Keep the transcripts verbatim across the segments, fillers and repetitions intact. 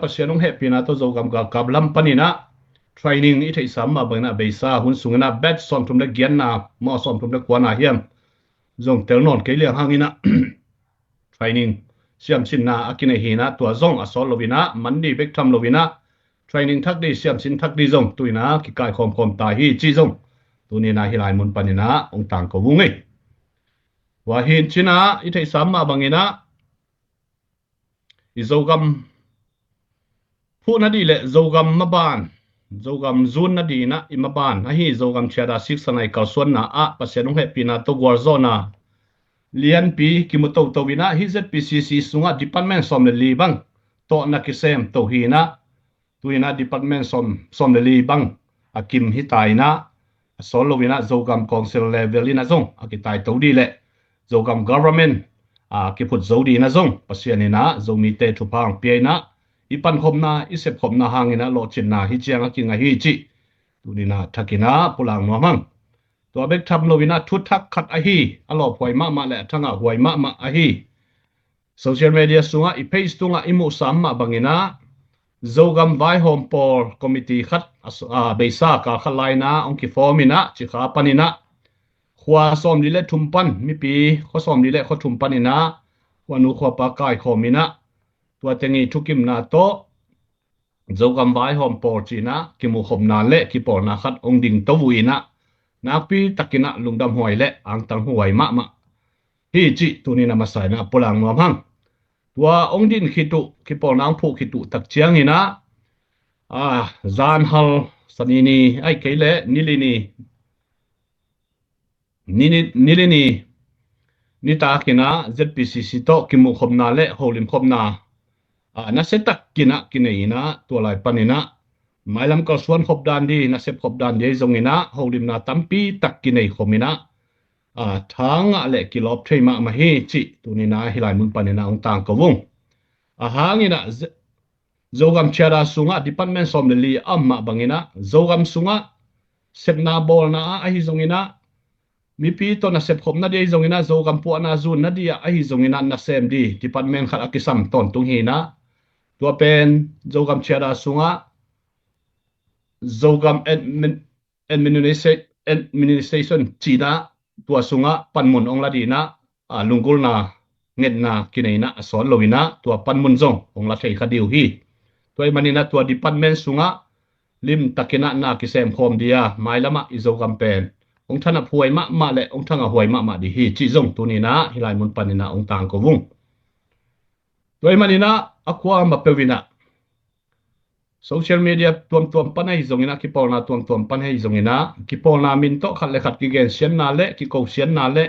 Pasian hong hehpihna tawh Zogam galkap lam paninah training i theihsa mah banginah beisa hun sunginah bet sawmthum le giatna maw sawmthum le kuana hiam zong tel nawn kei liang hanginah training siamsinna a kinei hinah tua zong a sawt loinah man ni bek tham loinah training thak di siamsin thak di zong tuinah kikai khawmkhawm ta hi ci zong tuninah hilai mun paninah hong tangko vung ei. Tua hin cinah i theihsa mah banginah i Zogam phuh nadih le Zogam maban Zogam zun nadih inah i maban ahi Zogam thiada siksanai kalsuanna ah Pasian hong hehpihna tawh gualzawhna lianpi kimu toto inah hi Z P C C sungah department sawm le li bang tawh na kisem to hinah tuinah department sawm sawm le li bang a kim hita inah a sawt loinah Zogam Council level inah zong a kitai to dih le Zogam government a kiphut zo dih inah zong Pasian inah Zomite thupha ang pia inah i pankhopna i sepkhopna hanginah lawhcinna hi ciang a kinga hi cih tuninah thakinah pulang nuam hang. Tua bek tham loinah thuthak khat ahi a lawphuai mahmah le a thangah huai mahmah ahi social media sungah i page tungah i muhsam mah banginah Zogam vaihawm pawl committee khat a beisa kal khat lainah hong kifawm inah cikha paninah khua sawm li le thum pan mipi khua sawm li le khua thum paninah khuanu khuapa kaikhawm inah tua tengi thukimna tawh Zogam vaihawm pawl cinah kimuhkhopna le kipawlna khat hong ding to uh inah nakpi takinah lungdamhuai le angtanghuai mahmah hi cih tuninah masa inah pulang nuam hang. Tua hong din khit uh kipawlna hong phuh khit uh tak cianginah a zanhal sanini ai kei le nilini nilini nitakinah Z P C C tawh kimuhkhopna le holimkhopna a nasia takinah kinei inah tua lai paninah mailam kalsuan khop dan di nasep khop dan di ahi zonginah holimna tampi tak kinei khominah a thangah le kilawp thei mahmah hi cih tuninah hilai mun paninah hong tangko vung. A hanginah Zogam thiada sungah department sawm le li a om mah banginah Zogam sungah sepna bawlna ah ahi zonginah mipi tawh nasep khopna di ahi zonginah Zogam puahna zunna di ah ahi zonginah nasem di department khat a kisam tawntung hinah tua pen Zogam thiada sungah Zogam administration cinah tua sungah panmun hong la dinah lunggulna ngetna kineinah a sawt loinah tua panmun zong hong la thei kha diu hi. Tua ih maninah tua department sungah limtakinah na kisem khawm dia mailamah i Zogam pen hong thanaphuai mahmah le hong thangahuai mahmah di hi cih zong tuninah hilai mun paninah hong tangko vung. Tua ih maninah a kua ma peuhinah social media tuamtuam pan ahi zonginah kipawlna tuamtuam pan ahi zonginah kipawlna min tawh khat le khat kigensianna le kikosianna le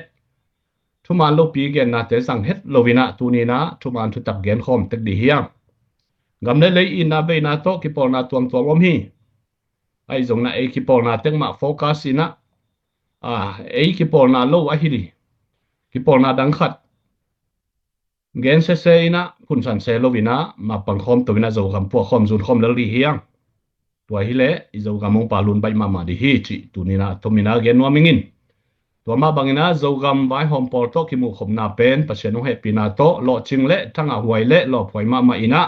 thuman lopi gennate zang het loinah tuninah thuman thutak genkhawm tek di hiang. Gam le lei itna veina tawh kipawlna tuamtuam om hi. Ahi zonginah ei kipawlna tek mah focus inah a ei kipawlna lo ahi di kipawlna dang khat gen sese inah phunsan se loinah mapang khawm to inah Zogam puah khawm zun khawm lel di hiang. Tua hileh i Zogam hong palun baih mahmah di hi cih tuninah a tominah gen nuam ingin. Tua mah banginah Zogam vaihawm pawl tawh kimuhkhopna pen Pasian hong hehpihna tawh lawhcing le thangahhuai le lawphuai mahmah inah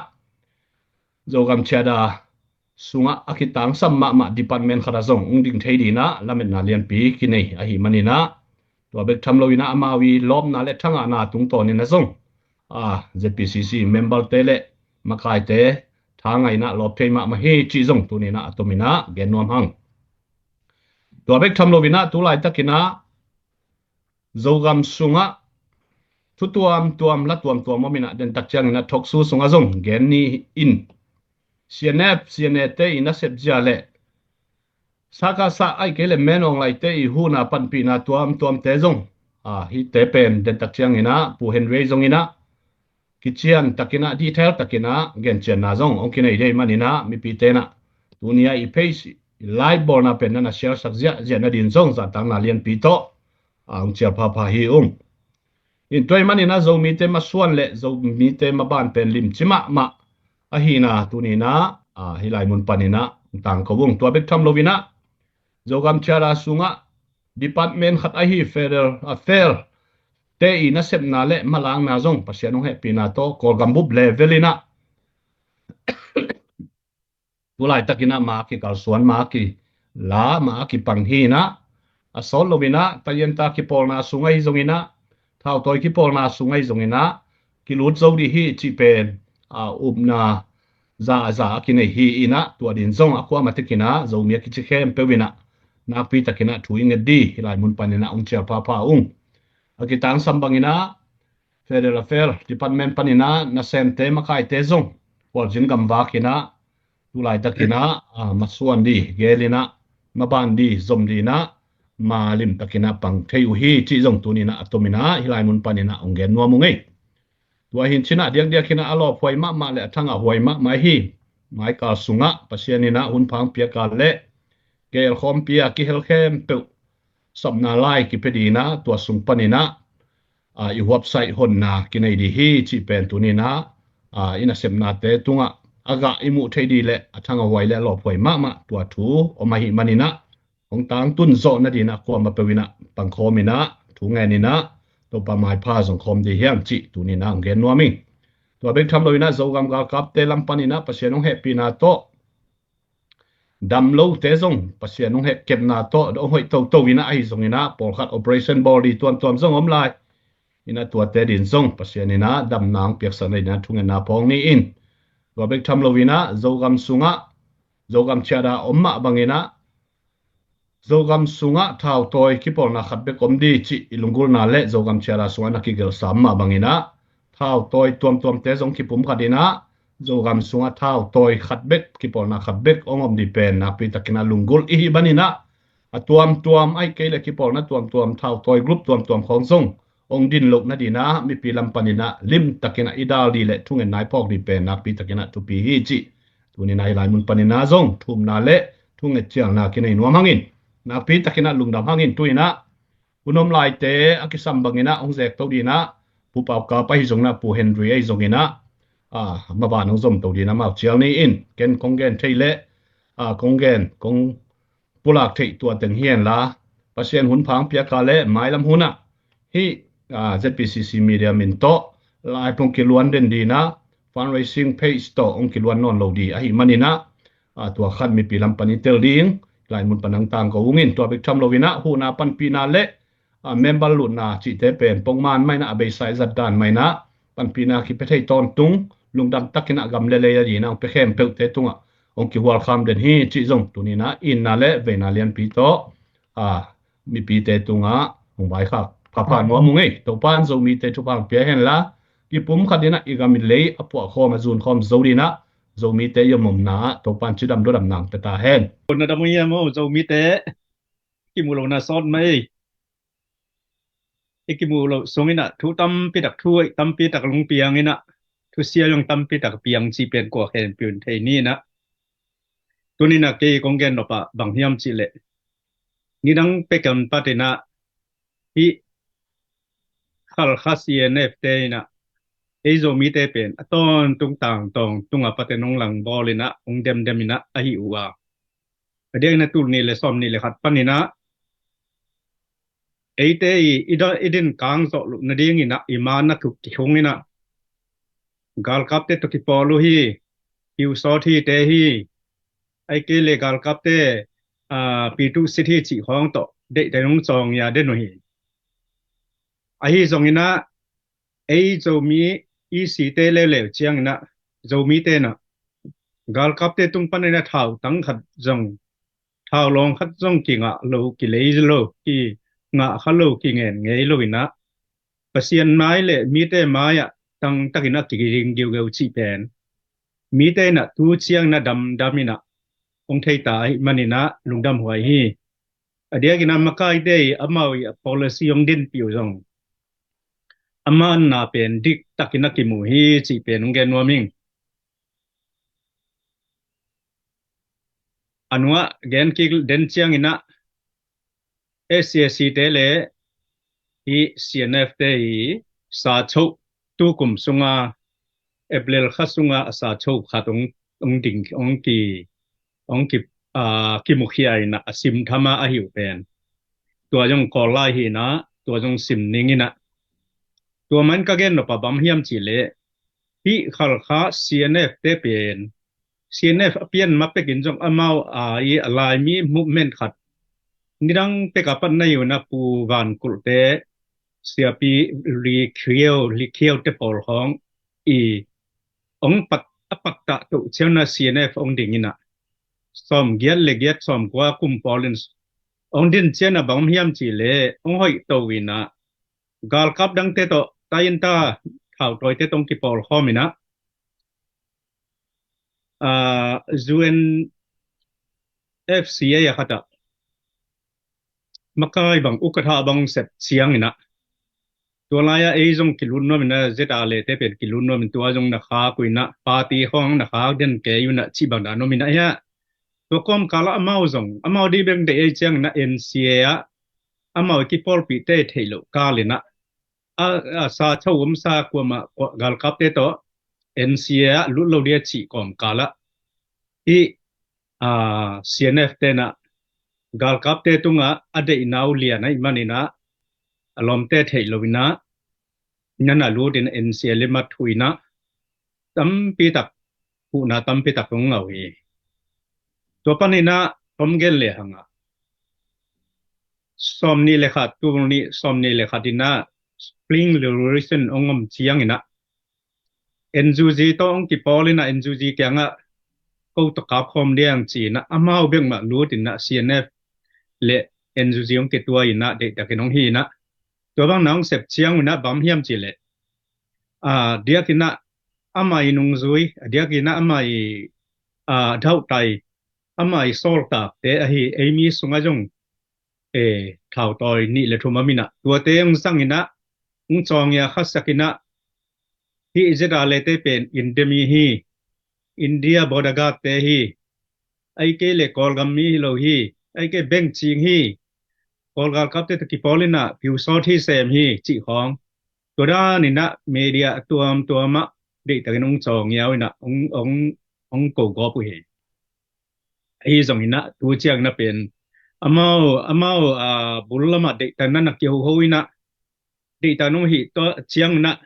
Zogam thiada sungah a kitangsam mahmah department khatah zong hong ding thei dinah lametna lianpi kinei ahi maninah tua bek tham loinah amau i lawpna le thangahna tungtawninah zong a Z P C C member te le makaite thangainah lawp thei mahmah hi cih zong tuninah a tominah gen nuam hang. Tua bek tham loinah tu laitakinah Zogam sungah thu tuamtuam la tuamtuam om inah dentak cianginah thoksu sungah zong gen ni in C N F, C N A te i nasep zia le sakasa ai kei le menawng laite i huna panpihna tuamtuamte zong a hite pen dentak cianginah Pu Henry zonginah kician takinah detail takinah gencianna zong hong kinei dei maninah mipite nah tunia i page i live bawlna pen nana share sak ziahziah nadin zong zahtakna lianpi tawh a hong cial phapha hi ung. In tua ih maninah Zomite masuan le Zomite maban pen limci mahmah ahina tuninah a hilai mun paninah hong tangko ung. Tua bek tham loinah Zogam thiada sungah department khat ahi federal affair te i nasepna le malangna zong Pasian hong hehpihna tawh Kawlgam bup level inah Tulaitak inah ma a kikalsuan, ma a kila, ma a kipang hi inah, a sawt lo inah taiyenta kipawlna sung ahi zong inah, thautawi kipawlna sung ahi zong inah kilut zo dih hi cih pen a upna za a za a kinei hi inah, tua ding zong a kuamah tek inah Zomi a kici khempeuh inah nakpi tak inah thu i nget dih hih lai mun pan inah hong cial phapha ung. A kitangsam bang inah Federal Affairs Department pan inah nasemte makaite zong khualzin gamvak inah tulaitak inah, ah, masuan dih gel inah, maban dih zom dih inah, malim tak inah pang thei uh hi cih zong tuni inah a tom inah hih lai mun pan inah hong gen nuam ung ei. Tua hi in cih inah diakdiak inah a lawphuai mahmah le a thangahhuai mahmah hi. Maikal sungah Pasian inah hun phang piak a le gel khawmpi a kihel khempeuh sapna lai kipia dih inah, tua sung pan inah, ah, i huapsaih honna kinei dih hi cih pen tuni inah, ah, i nasepnate tungah a gah i muh theih dih le a thangahhuai le a lawphuai mahmah tua thu om ahih man inah, hong tangtun zawh nading inah kuamah peuh inah pangkhawm inah thu ngen inah Topa maipha zong khawm dih hiam cih tuni inah hong gen nuam ing. Tua bek tham lo inah Zogam galkapte lam pan inah Pasian hong hehpihna tawh dam lote zong Pasian hong hehkepna tawh hong hoih toto inah, ahi zong inah pawlkhat operation bawl dih tuamtuam zong om lai inah, tuate ding zong Pasian inah damna hong piaksak nading inah thungetna phawng ni in. Tua bek tham lo inah Zogam sungah, Zogam ciada om mah bang inah Zogam sungah thautawi kipawlna khat bek om dih cih i lunggulhna le Zogam ciada sungah na kigelhsa mah bang inah thautawi tuamtuamte zong kipumkhat inah Zogam sungah thautawi khat bek, kipawlna khat bek hong om dih pen nakpi tak inah lunggulh i hih man inah, a tuamtuam ahih kei le kipawlna tuamtuam, thautawi group tuamtuam khawng zong hong din loh nading inah mipi lam pan inah limtak inah i dal dih le thungetna i phawk dih pen nakpi tak inah thupi hi cih tuni inah hih lai mun pan inah zong thumna le thunget cialna kinei nuam hang in, nakpi tak inah lungdam hang in. Tu inah hun om laite a kisam bang inah hong zek to dih inah Pu Pau Kap ahi zong inah Pu Henry ahi zong inah, ah, maban hong zom to dih inah amau cial ni in, ken kong gen theih le, ah, kong gen, kong pulak theih tua teng hi hen la, Pasian hun phang piak a le mailam hun ah hih, ah, Z P C C media min tawh live hong kiluan den dih inah, fundraising page tawh hong kiluan nawn lo dih ahih man inah, ah, tua khat mipi lam pan i tel ding, hih lai mun pan hong tangko ung in. Tua bek tham lo inah huhna panpihna le, ah, member lutna cihte pen pongman mah inah a beisa i zat dan mah inah panpihna kipia thei tawntung, lungdam tak inah gam le lei a ding inah hong pia khempeuhte tungah hong kihual kham den hi cih zong tuni inah itna le veina lianpi tawh, ah, mipite tungah hong vaikhak phapha nuam ung ei. Topa in Zomite thupha hong pia hen la, kipumkhat inah i gam i lei a puahkhawm a zunkhawm zo dih inah Zomite i om omna ah Topa in cidam lungdamna hong pia ta hen. Kona dam uh hiam aw Zomite, kimu lohna sawt mah ei. I kimu loh sung inah thu tampi tak thu, tampi tak lungpiang inah thusia zong tampi tak piang cih pen kua khempeuh in thei ni inah. Tuni inah kei kong gen nop ah bang hiam cih leh, nidang pek a pat inah hih Khalkha C N F te inah ei Zomite pen a tawntung tangtawng tungah paten hong langbawl inah hong demdem inah ahi uh a, a diak inah tul nih le sawm nih le khat pan inah eite i, i da, i din kang zawh loh nading inah i ma na thuk kikhung inah galkapte tawh kipawl uh hi, kiusawt hi te hi, ahih kei le galkapte, ah, pitu sit hi cih khawng tawh deihte hong cawng ia den uh hi. Ahi zong inah ei Zomi E C te leuleu ciang inah Zomite inah galkapte tung pan inah thautang khat zong, thaulawng khat zong kingah lo, kilei lo, kingah kha lo, kingen ngei lo inah Pasian mai le mite mai ah tangtak inah kiging giugeu cih pen mite inah tu ciang inah damdam inah hong thei ta ahih man inah lungdam huai hi. A diak inah makaite i amau i a policy hong dinpih uh zong a manna pen diktak inah kimu hi cih pen hong gen nuam ing. A nungah gen kik den ciang inah S C S C te le hih C N F te i sa choh, tukum sunga April kha sunga a sa choh khat hong, hong ding, hong ki, hong ki, ah, kimukhia inah a sim tham a ahi uh pen. Tua zong kawl lai hi inah tua zong sim ning inah. Tua man ka gen nop ah bang hiam cih leh hih Khalkha C N F te pen C N F a pian ma pekin zong amau a i a Laimi movement khat nidang pek a pat na hi uh na Pu Van Kulhte, Siapi Li Khiau, Li Khiau te pawl hong i ong pat a pattah toh ciang na C N F ong ding ina sawm giat le giat sawm kua kum pawl in ong din ciang na bang hiam ci le ong hoih to ina galkap dangte tawh tainta thautawite tawh ong kipawl khawm ina U N F C A a khatah makai bang ukatha bang sep ciang ina tua lai-ah ei zong kilun nuam ina Z R le te pen kilun nuam in tua zong na khak uh ina party khawng na khak den kei uh ina cih bang dan nuam ina hia. Tua kawmkal ah amau zong amau dih beng deih ei ciang ina N C A ah amau i kipawlpihte theih loh kal ina a, a sa cho um sa kuamah galkapte tawh N C A ah lut lo dia cih kawmkal ah hih a, C N F te na galkapte tungah a deihna uh lian ahih man ina a lawmte theih lo ina na na lut ina N C A le mat hu ina tampi tak huhna tampi tak hong ngah uh hi. Tua pan ina tom gen le hanga sawm nih le khat tu nih sawm nih le khat ina Spring Revolution hong om ciang ina N U G tawh hong kipawl ina N U G kiangah ko tawh kap khawm diang ci ina amau bek mah lut ina C N F le N U G hong kitua ina deihtakin hong hi ina tua bang na hong sep ciang ina bang hiam ci le a diak ina amah i nungzui a diak ina amah i a dauhtai amah i sawltakte ahi ei mi sungah zong e thautawi nih le thum a minah tuate hong zang inah hong cawngia khasak inah hih Z R le te pen India mi hi, India border guard te hi, ahih kei le Kawlgam mi hi lo hi, ahih kei bengcing hi, Kawl galkapte tawh kipawl inah piusawt hi sem hi cih khawng tua dan inah media a tuamtuamah deihtakin hong cawngia uh inah hong, hong, hong ko gawp uh hi. Ahi zong inah tu ciang inah pen amau amau a bul lamah deihtan na na kihoho inah deihtan hong hih tua ciang inah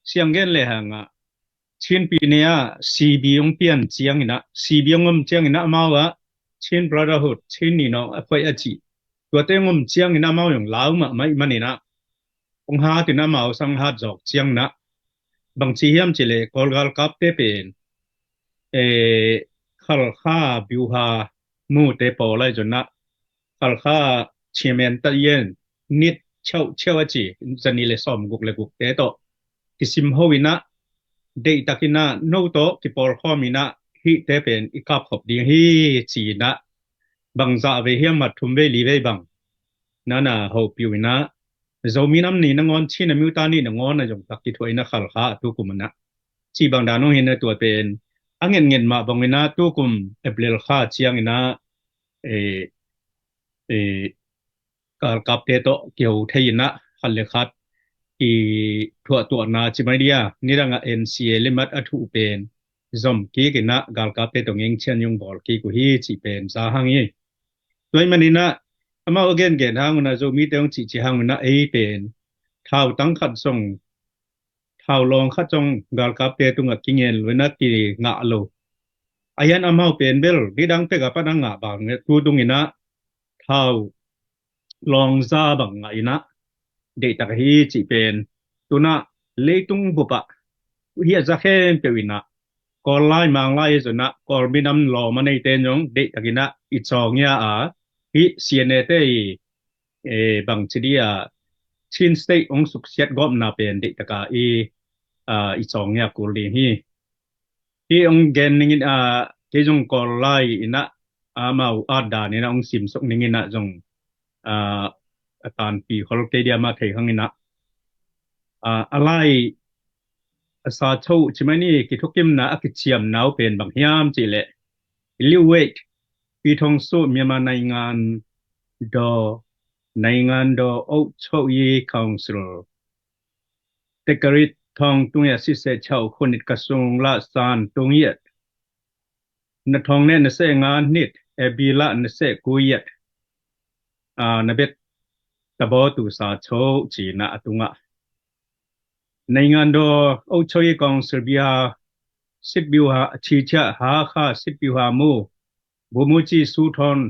siang gen le hangah Chin pi ne ah C B hong pian ciang inah C B hong om ciang inah amau ah Chin Brotherhood Chin ninawng a khoih a cih tuate hong om ciang inah amau hong lau mahmah ih man inah hong hat inah amau sang hat zawk ciang inah bangci hiam cih leh Kawl galkapte pen e Khalkha biuha mute pawl ahi zong inah Khalkha chairman ta ian nit cheuhcheuh a ci zani le sawm guk le gukte tawh kisim ho inah deihtak inah no tawh kipawlkhawm inah hihte pen i kapkhop ding hi ci inah bangzah vei hiam mat thum vei li vei bang nana hopih uh inah Zomi nam ni nangawn Chin a miuta nih nangawn a zong tak kithuah inah Khalkha a tukum inah cih bang dan hong hi inah tua pen a ngetnget mah bang inah tukum April kha ciang inah e, e, galkapte tawh kiho thei inah khat le khat i thuahtuahna ci mai dia nidangah N C A le mat a thuh pen zom kik inah galkapte tawh ngengchian hong bawl kik uh hi cih pen za hang hi. Tua ih man inah amau a gengen hang unah Zomite hong cihcih hang unah ei pen thautang khat zong thau lawng khat zong galkapte tungah kingen lo inah kingah lo. A hian amau pen bel nidang pek a pan a ngah bang tu tung inah thau lawng za bang ngah inah deihtak hi cih pen tunah leitung bupah hiah za khempeuh inah Kawl lai Mang lai hi zong inah Kawl minam lawm a neite zong deihtak inah i cawngia a hih C N A te i e, bangci dia Chin State hong suksiat gawpna pen deihtaka i a, i cawngia kul ding hi. Hih hong gen ning in a kei zong Kawl lai inah amau at dan inah hong simsuk ning inah zong a, a tanpi khol kei dia mah thei hang inah a, a lai a sa cho uh ci mai ni. Kithukimna a kiciamna uh pen bang hiam cih leh Liu Wei Pi Thong Su Myanmar Naingan Daw Naingan Daw Auh Cho Yi Council Tekrit Thong Tung Yat Sise Chau Khunit Kasung La San Tung Yat Na Thong Ne Na Se Nga Nit Ebi La Na Se Ku Yat a, Na Bet Tabo Tu Sa Cho Ci Na A Tunga Naingan Daw Auh Cho Yi Council Bia စစ်ဗျူဟာ ချီချ ဟားခါး စစ်ဗျူဟာမှူး ဗိုလ်မှူးကြီး ဆူထွန်း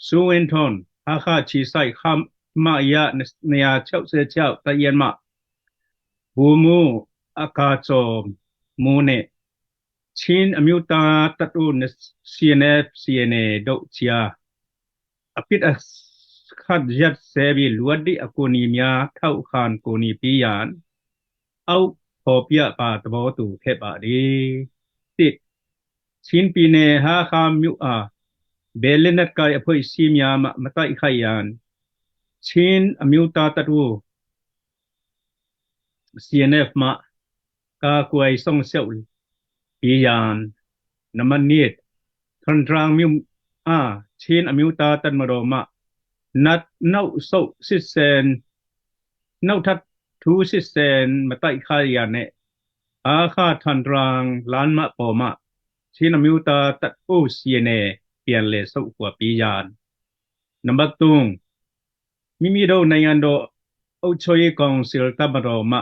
ဆူဝင်းထွန်း ဟားခါး အခြေစိုက် ခမရ နှစ်ရာခြောက်ဆယ့်ခြောက် တပ်ရင်းမှ ဗိုလ်မှူး အကာကျော်မိုးနဲ့ ချင်းအမျိုးသားတပ်ဦး CNF CNA တို့ကြား အပစ်အခတ်ရပ်စဲပြီး လိုအပ်သည့်အကူအညီများ ထောက်ခံကူညီပေးရန် အောက်ဖော်ပြပါ သဘောတူခဲ့ပါသည်။ တစ်၊ ချင်းပြည်နယ် ဟားခါးမြို့အား ဘယ်လက်နက်ကိုင်အဖွဲ့အစည်းများမှ မတိုက်ခိုက်ရန် ချင်းအမျိုးသားတပ်ဦး CNF မှ ကာကွယ်စောင့်ရှောက်ပေးရန်။ နံပါတ်နှစ်၊ ထန်တလန်မြို့အား ချင်းအမျိုးသားတပ်မတော်မှ နောက်နောက်ဆုတ်စစ်ဆင် နောက်ထပ်ထိုးစစ်ဆင် မတိုက်ခိုက်ရန်နဲ့ ဟားခါး ထန်တလန်လမ်းမပေါ်မှ ချင်းအမျိုးသားတပ်ဦး CNA ပြန်လည်ဆုတ်ခွာပေးရန်။ နံပါတ်သုံး၊ မိမိတို့နိုင်ငံတော်အုပ်ချုပ်ရေးကောင်စီ တပ်မတော်မှ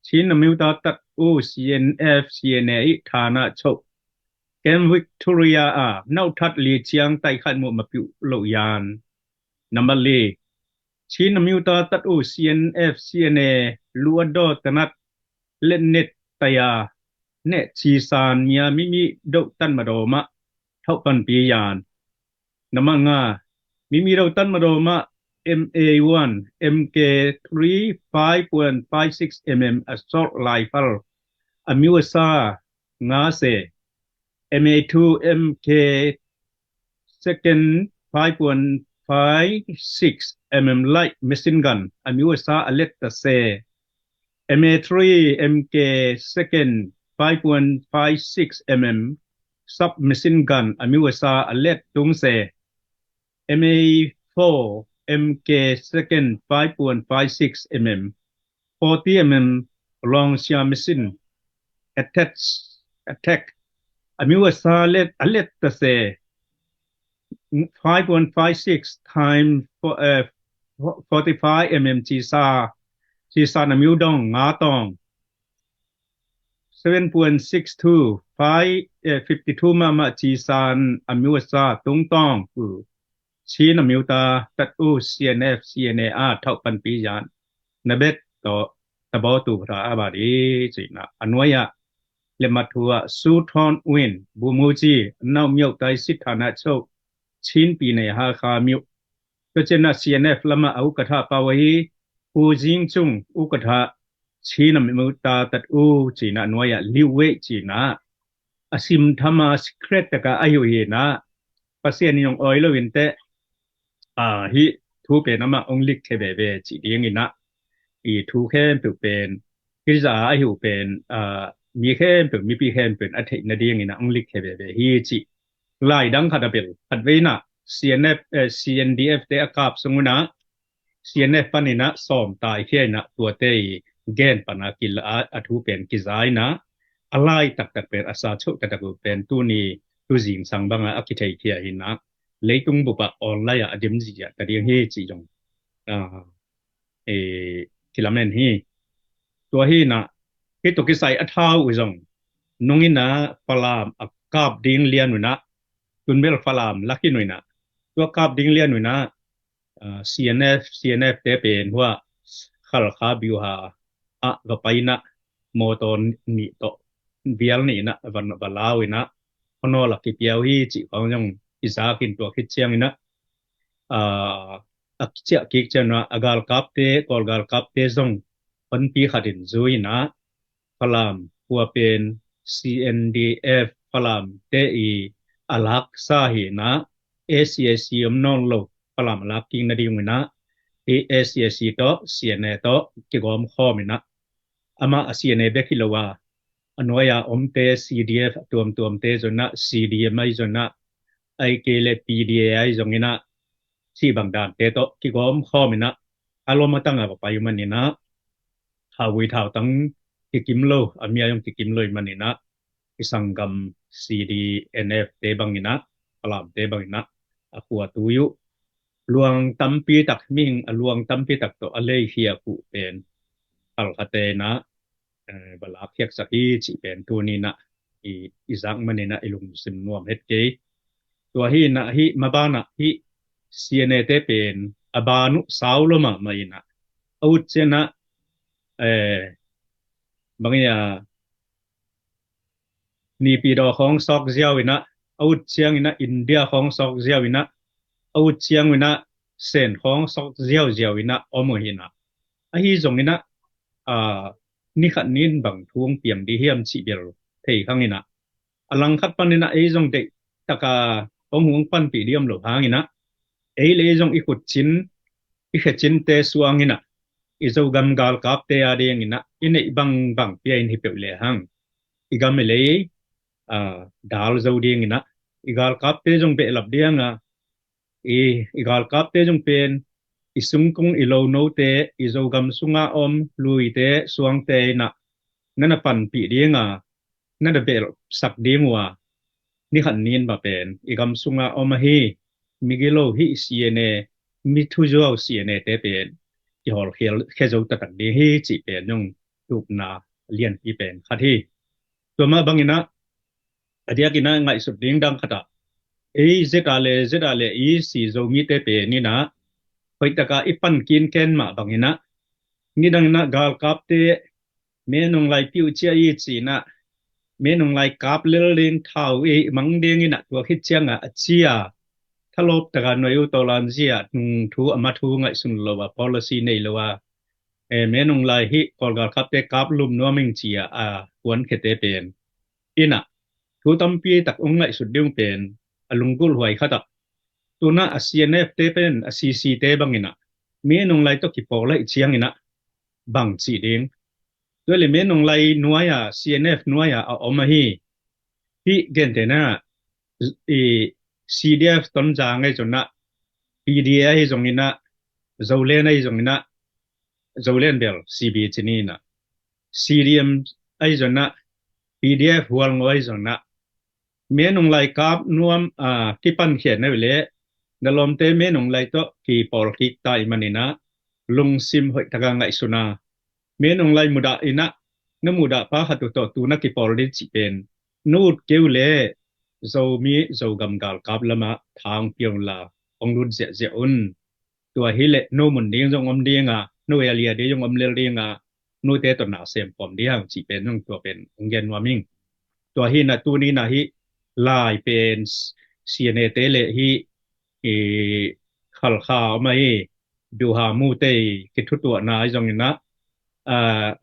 ချင်းအမျိုးသားတပ်ဦး CNF CNA ၏ ဌာနချုပ် ကမ်ဝိကတိုးရီးယားအား နောက်ထပ်လေကြောင်းတိုက်ခိုက်မှု မပြုလုပ်ရန်။ နံပါတ်လေး၊ ချင်းအမျိုးသားတပ်ဦး CNF CNA လိုအပ်သောသေနတ်လက်နက်တရာနှင့် ကျည်ဆံများ မိမိတို့တပ်မတော်မှ ထောက်ပံ့ပေးရန်။ နံပါတ်ငါး၊ မိမိတို့တပ်မတော်မှ MA one, MK three, five point five six mm assault rifle အမျိုးအစား ငါးဆယ်၊ MA two, MK second, five point five six mm light machine gun အမျိုးအစား အလက်တစ်ဆယ်၊ MA three, MK second, five point five six mm submachine gun အမျိုးအစား အလက်သုံးဆယ်၊ MA four, MK second, five point five six mm, forty mm launcher machine, attack, attack အမျိုးအစား လက်အလက်တစ်ဆယ်၊ five point five six time forty-five mm ကျည်ဆံ၊ ကျည်ဆံအမျိုးပေါင်း ငါးတောင်း၊ seven point six two, five, fifty-two မမ ကျည်ဆံအမျိုးအစား သုံးတောင်းကို ချင်းအမျိုးသားတပ်ဦး CNF CNA အား ထောက်ပံ့ပေးရန် နှစ်ဘက်သဘောတူထားပါသည် ဆိုရင် အနွေရ လက်မှတ်ထိုးက ဆူထွန်းဝင်း ဗိုလ်မှူးကြီး အနောက်မြောက်တိုင်းစစ်ဌာနချုပ် ချင်းပြည်နယ် ဟားခါးမြို့ ကချင်န CNF လက်မှတ် ဥက္ကဋ္ဌ ပါဝဟီ ကိုဇင်းကျုံ ဥက္ကဋ္ဌ ချင်းအမျိုးသားတပ်ဦး ဆိုရင် အနွေရ လီဝေး ဆိုရင် အစီမံထမ်း secret တကအယုဟိန ပစဲနယုံ oil ဝင်းတဲ့ ဟိ ထူပယ်နမ only ခဲဘဲဘဲ ချီဒင်းန အီထူခဲမ်ပူပင် ကိဇာအယုပင် မီခဲမ်ပူ မီပီခဲမ်ပူ အထက်နဒင်းန only ခဲဘဲဘဲ ဟိချီ lai dang khat a bel khat vei na, CNF, eh, CNDF te a kap sung na, CNF pan ina sawm tai khia ina tuate i gen pana kila a thu pen kizai na, a lai taktak pen a sa chauh taktak uh pen tuni tu zingsang banga a kithei khia ina, leitung bupa online a a dim zia ta ding hi ci zong, ah, eh, kilamen hi. Tua hi na, hi tu kisai a thau uh zong nung ina Falam a kap ding lian uh na, tunbel Falam lakin uh ina, tua kap ding lian uh ina, ah, CNF, CNF te pen hua Khalkha biuha a va paina motor nih tawh bial nih ina va, va lau ina, hono la kipiau hi ci khong zong i zakin tua khit ciang ina, ah, a ciah kik ciang ina a galkapte, Kawl galkapte zong honpi khatin zui ina, Falam hua pen CNDF Falam te i a laksa hi ina, SAC om nawn lo Falam a lak kik nading ina, i SAC tawh CNA tawh kigawm khawm ina, amah a CNA bek hi lo a, a nuai a omte CDF a tuamtuamte zong ina, CDM ahi zong ina, ahih kei leh PDA ahi zong ina, cih bang dante tawh kigawm khawm ina, a lawm a tang a va pai uh man ina, thauvui thautang kikim lo, a mia zong kikim lo ih man ina, i sanggam CDNF te bang ina, Falam te bang ina, a khua tui uh, luang tampi tak, mihing a luang tampi tak tawh a lei hiak uh pen Khalkhate ina, va lak khiaksak hi cih pen tuni inah i zak man inah i lungsim nuam het kei. Tua hi inah hih maban ah hih C N A te pen a ban uh sau lo mahmah inah a ut ciang inah bang ia Naypyidaw khawng sawk ziau inah a ut ciang inah India khawng sawk ziau inah a ut ciang inah Sen khawng sawk ziauziau inah om uh hi inah ahi zong inah ni khat ni in bang thu hong piang ding hiam cih bel thei khang inah a langkhat pan inah ei zong deih taka hong hong panpih ding om lo hang inah ei le ei zong i khutcin i khecinte suang inah i Zogam galkapte a ding inah i neih bangbang pia in hi peuh le hang i gam i lei dal zo ding inah i galkapte zong behlap ding a i i galkapte zong pen i sungkung i lonote i Zogam sunga om luite suangte inah na na panpih ding a na na behlap sak ding uh a ni khat ni in mah pen i gam sunga om ahi migilo hih C N A mi thuzuau C N A te pen i hawlkhia zo taktak ding hi cih pen zong tupna lianpi pen khat hi. Tua mah bang inah a diak inah ngaihsut ding dang khat ah ei zeta le zeta le i si Zomite pen inah hoih taka i pan kinken mah bang inah nidang inah galkapte Min Aung Hlaing piu cia i ci inah Min Aung Hlaing kap lel ding thau i mang ding inah tua khit ciang a a cia thalawp taka nuai uh tawlan zia nung thu a ma thu ngaihsun lo a policy nei lo a Min Aung Hlaing hih Kawl galkapte kap lum nuam ing cia a kuan khete pen inah thu tampi tak ong ngaihsut ding pen a lunggulh huai khat ah tuna a C N F te pen a C C te bang inah Min Aung Hlaing tawh kipawl ahih ciang inah bang cih ding tua le Min Aung Hlaing nuai a C N F nuai a a om ahi hih gentehna i C D F Tonzang ahi zong inah P D A ahi zong inah Zoland ahi zong inah Zoland bel C B ci ni inah C D M ahi zong inah P D F Hualngo ahi zong inah Min Aung Hlaing kap nuam a kipan khian na uh le na lawmte Min Aung Hlaing tawh kipawl kik ta i man inah lungsim hoih taka ngaihsun a Min Aung Hlaing mudah inah na mudah pa khat uh tawh tu na kipawl ding cih pen na ut kei uh le Zomi Zogam galkap lamah thang pia un la ong lut ziahziah un. Tua hi leh no mun ding zong om ding a no area ding zong om lel ding a note tawh na sem pawm ding hang cih pen zong tua pen ong gen nuam ing. Tua hi inah tuni inah hih lai pen C N A te le hih i Khalkha om ahi Byu Hmu te i kithutuahna ahi zong inah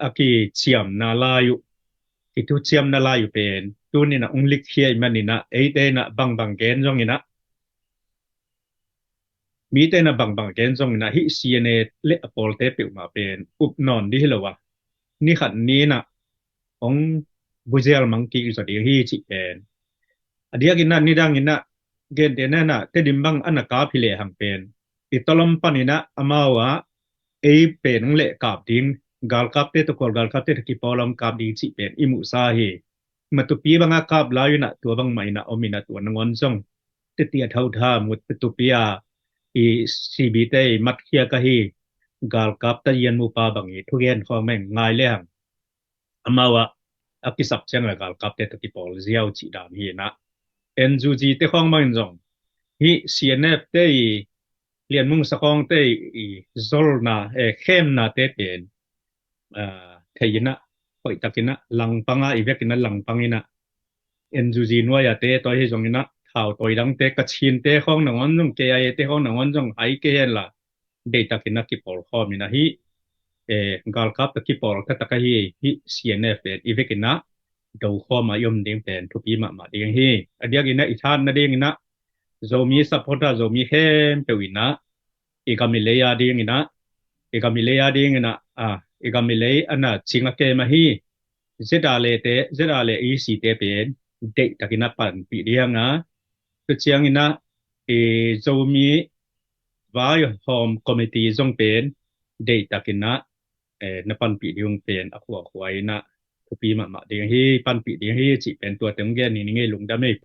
a kiciamna lai uh kithuciamna lai uh pen tuni inah ong likkhia i man inah eite inah bangbang gen zong inah mite inah bangbang gen zong inah hih C N A le a pawlte peuhmah pen up nawn ding hi lo a ni khat ni inah ong buzial mang kik zaw ding hi cih pen a diak inah nidang inah gentehna inah Tedim bang a na kap hi lehang pen i tawlam pan inah amau ah ei pen ong leh kap ding galkapte tawh Kawl galkapte tawh kipawl a ong kap ding cih pen i muhsa hi. Matupi banga kap lai inah tua bangmah inah om inah tua nangawn zong teti a thotha mut tupi a i C B te i matkhiak ahi galkap ta ian mupa bang i thugen khawng meng ngai lehang amau ah a kisap ciang a galkapte tawh kipawl ziau cih dan hi inah N U G te khawng bangin zong hih C N F te i Lian Mung Sakawng te i zolna e khemna te pen thei inah hoih tak inah langpang a i vek inah langpang inah N U G nuai a te tawi hi zong inah thau tawi dangte Kachin te khawng nangawn zong K I A te khawng nangawn zong hai kei hen la deihtak inah kipawl khawm inah hih galkap tawh kipawl taktak ahi hih C N F pen i vek inah do khawm a i om ding pen thupi mahmah ding hi. A diak inah i thanna ding inah Zomi supporter Zomi khempeuh inah i gam i lei a ding inah i gam i lei a ding inah a i gam i lei a na cing a kem ahi Z R A te Z R A E C te pen deihtak inah panpih ding a tu ciang inah i Zomi vaihawm committee zong pen deihtak inah na panpih ding pen a khuakhua inah thupi mahmah ding hi panpih ding hi cih pen tua teng gen ni ngei lungdam ei.